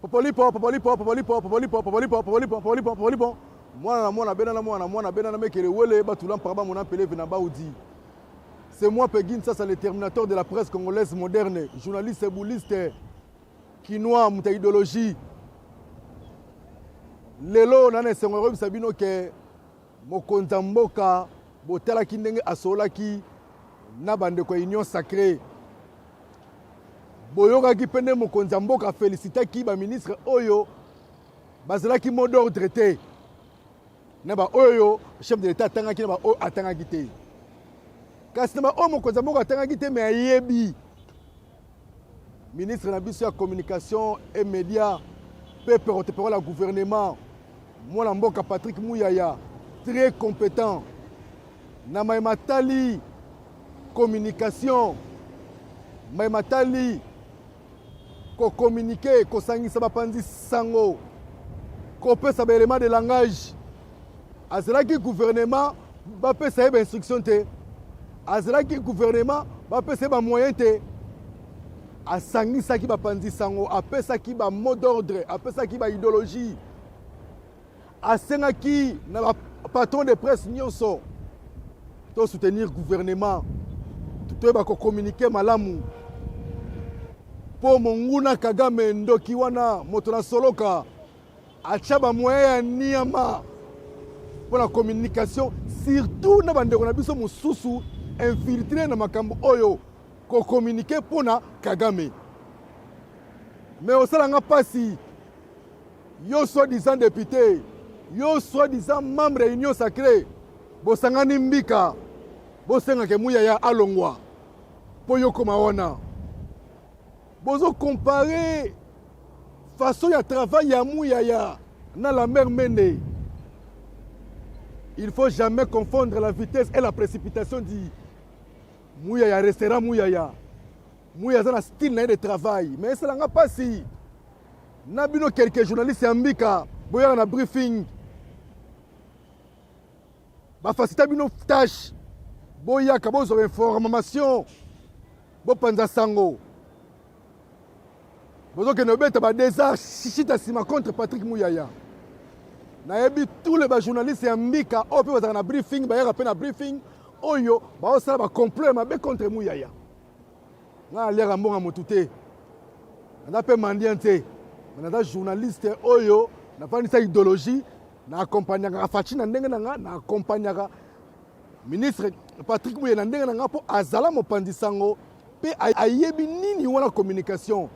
Popolipo, popolipo, popolipo, popolipo, popolipo, popolipo, popolipo, popolipo. Mwana na mwana bena na mwana mwana bena na mekele wele batula mpaka bamona mpeleve na baudi. C'est moi Peguin Sasa, le terminateur de la presse congolaise moderne, journaliste bouliste, kinois, moto ya idéologie. Lelo nana esengo ekoyebisa bino ke mokonzi ya mboka botalaki ndenge asololaki na bandeko ya Union Sacrée. Boyokaki mpe nde mokonzi ya mboka afelisitaki baministre oyo bazalaki mot d'ordre te na baoyo chef de l'État atangaki na baoyo atangaki te. Kasi na baoyo mokonzi ya mboka atangaki te, me ayebi ministre na biso ya communication et média mpe porte-parole ya gouvernement mwana mboka Patrick Muyaya, très compétent na maye matali communication, maye matali kocommuniquer, kosangisa bapanzi sango, kopesa baélément de langage. Azalaki gouvernement bapesa ye bainstruction te, azalaki gouvernement bapesa ye bamoyen te. Asangisaki bapanzi sango, apesaki bamot d'ordre, apesaki baidéologie, asengaki na bapatron de presse nyonso to soutenir gouvernement, toyeba kocommuniquer malamu mpo monguna Kagame ndoki wana moto na soloka atya bamoyen ya niama mpo na communication, surtout na bandeko na biso mosusu infiltré na makambo oyo kocommuniquer mpo na Kagame. Mais osalanga mpasi, yo soi-disant député, yo soi-disant membre ya Union sacrée, bosangani mbika, bosengaka Muyaya alongwa mpo yo koma wana. Bozocomparer façon ya travail ya Muyaya na Lambert Mende. Il faut jamais confondre la vitesse et la précipitation. Dit Muyaya restera Muyaya. Muyaya aza na style na ye de travail. Mais esalanga mpasi na bino quelques journalistes ya mbika boyaka na briefing, bafacilita bino tâche, boyaka bozwa information, bopanza sango, bozokende obeta badésart shita nsima contre Patrick Muyaya. Nayebi tous les bajournaliste ya mbika oyo mpe bazalaka na briefing, bayaka mpe na briefing oyo baosala bacomplot ya mabe contre Muyaya. Ngai aliaka mbongo ya motu te, naza mpe mendiant te, me naza journaliste oyo nafandisa idéologie, na accompagnaka Fatshi na ndenge na nga, na accompagnaka ministre Patrick Muyaya na ndenge na nga, mpo azala mopanzi sango mpe ayebi nini wana communication.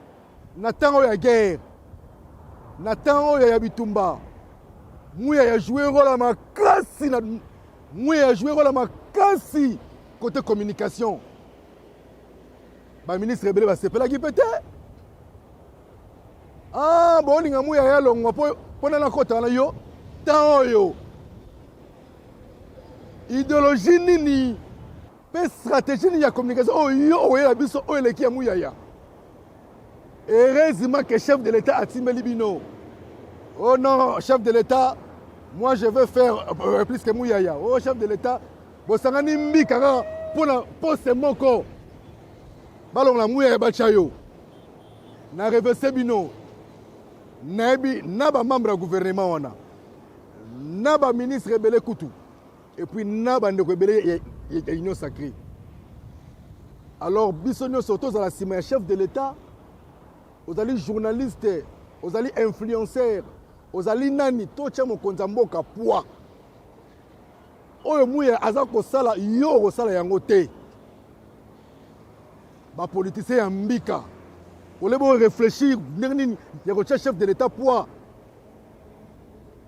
Na ntango oyo ya guerre, na ntango oyo ya bitumba, Muyaya joue rôle ya makasi na Muyaya joue rôle ya makasi côté communication. Baministre ebele basepelaki mpe te. Ah, bolinga Muyaya longwa mpo na kota wana. Yo ntango oyo idéologie nini mpe stratégie nini ya communication oyo yo okoyela biso oyo eleki ya Muyaya? Heureusement que chef de l'État atimbeli bino. Oh non, chef de l'État, moi je veux faire plus que Muyaya. Oh chef de l'État, bosangani mbika kaka mpona poste moko, balongola Muyaya batya yo. Na revese bino, nayebi na bamembre ya gouvernement wana, na baministre ebele kutu, et puis na bandeko ebele ya Union sacrée. Alors biso nyonso tozala nsima ya chef de l'État. Ozali journaliste, ozali influenceur, ozali nani, totya mokonzi ya mboka poids. Oyo Muya aza kosala, yo okosala yango te. Bapoliticien ya mbika ole boréfléchir ndenge nini ya kotia chef de l'État poids.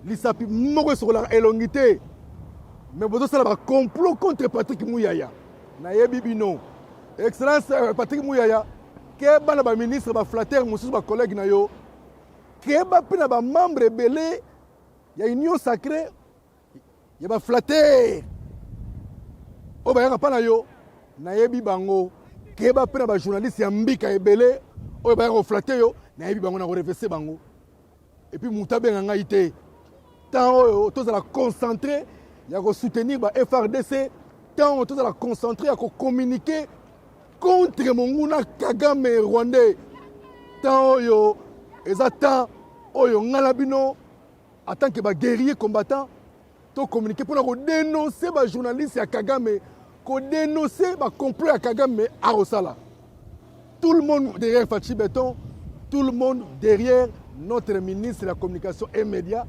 Lisapi moko esokolaka elongi te, mais bozosala bacomplot contre Patrick Muyaya. Nayebi bino. Excellence Patrick Muyaya, keba na baministre baflatter mosusu, bacollègue na yo. Keba mpe na bamembre ebele ya Union sacrée ya baflatter oyo bayaka mpa na yo, nayebi bango. Keba mpe na bajournaliste ya mbika ebele oyo bayaka koflatter yo, nayebi bango, na korevese bango. Et puis moto abenga ngai te. Ntango oyo tozala concentré ya kosoutenir ba FARDC, ntango tozala concentré ya kocommuniquer contre monguna Kagame rwandais, ntango oyo. Eza temps oyo ngai na bino en tant que baguerrier combattant tocommuniquer mpona kodénoncer bajournaliste ya Kagame, kodénoncer bacomplot ya Kagame akosala. Tout le monde derrière Fatshi Béton, tout le monde derrière notre ministre de la Communication et Médias.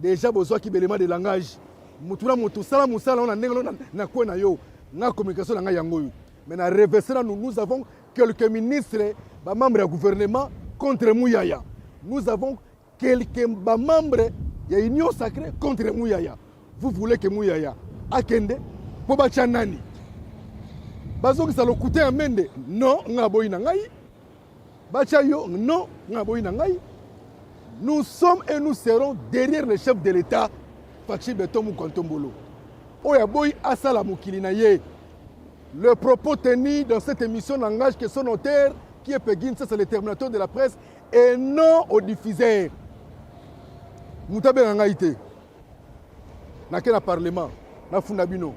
Déjà bozwaki belema de langage. Mutu na mutu sala mosala na ndenge na kwe na yo na communication na ngai yango oyo. Mais na reverse nanu, nous avons quelques ministres, bamembre ya gouvernement contre Muyaya. Nous avons quelques bamembre ya Union sacrée contre Muyaya. Vous voulez que Muyaya akende mpo batya nani? Bazongisa lokuta ya Mende? Non, ngai aboyi na ngai. Batya yo? Non, ngai aboyi na ngai. Nous sommes et nous serons derrière le chef de l'État, Fatshi Béton Mukantombolo. Oyo aboyi asala mokili na ye. Le propos tenu dans cette émission n'engage que son auteur, qui est Peguin, c'est le terminateur de la presse, et non au diffuseur. Moto abenga ngai te. Nake na parlement, nafunda bino.